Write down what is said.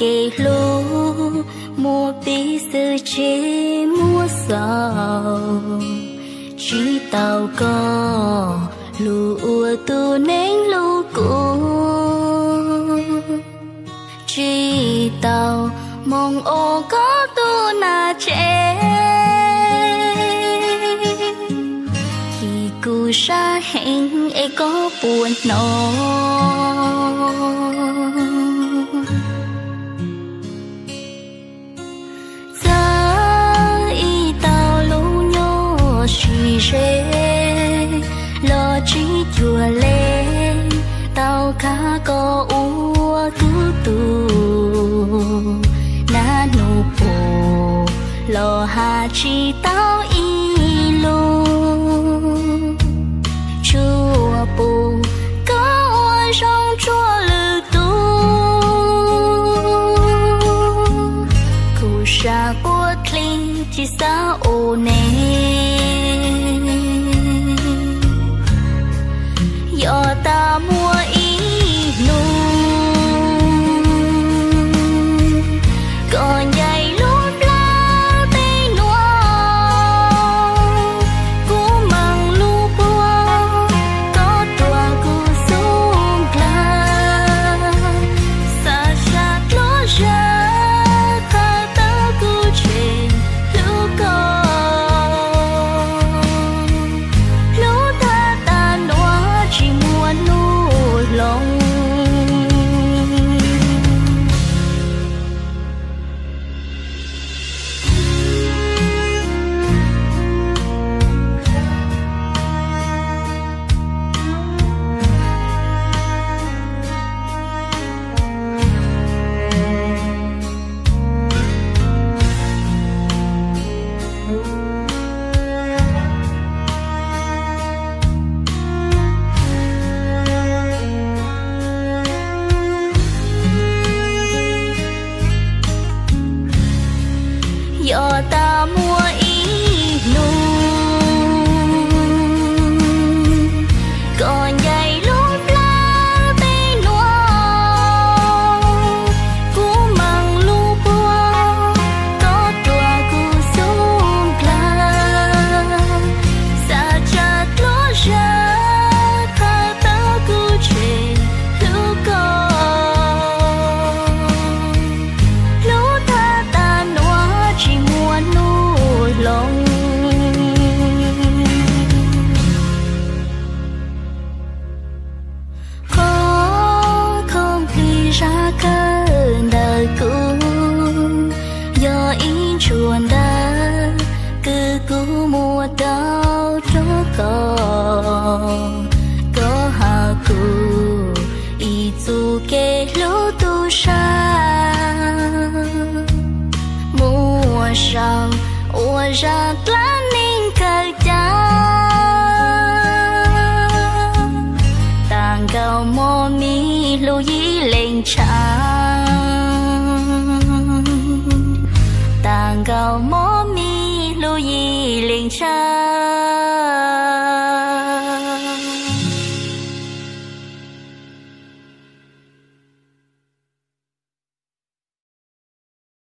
Kev hlub muaj piv xwm tsis muaj xaus, tsis tau koj lub ua tus neeg hlub kuv, tsis tau hmoo ua koj tus nam tsev. Chim kuv sab heev es koj puas hnov. Txawm ib tau lub nyob sib ze los tsis cuag li, tau khav koj ua kuv tus. Nab nub pum los hais tsis tau ib lus, tsuas pum koj ua zoo tsuaj lwm tus. Kuv sab quaj dlig tsis xav ua neeg. Yog tas muaj ib hnub koj ncaim lub plab tej nuav, kuv meem lub puag koj ruam kuv xub nplaig, xav zaj dluab zaj thawj tawb kuv tseg hlub koj. Hlub thaj tas nuav tsis muaj nub hloov. Yog tas muaj ib hnub koj ncaim lub plab tej nuav, kuv meem lub puag koj ruam kuv xub nplaig, xav zaj dluab zaj thawj tawb kuv tseg hlub koj. Hlub thaj tas nuav tsis muaj nub hloov. Qhov khoom plig zaj kawg ntawm kuv, yog ib ntsuas ntawv kws kuv muab tau rau koj. Koj has kuv ib txuj kev hlub tub sab, muab sau ua zaj dlaab neeg kawg cav. Taag nkaus mob mis hlub yim leej tshaaj, taag nkaus mob mis hlub yim leej tshaaj.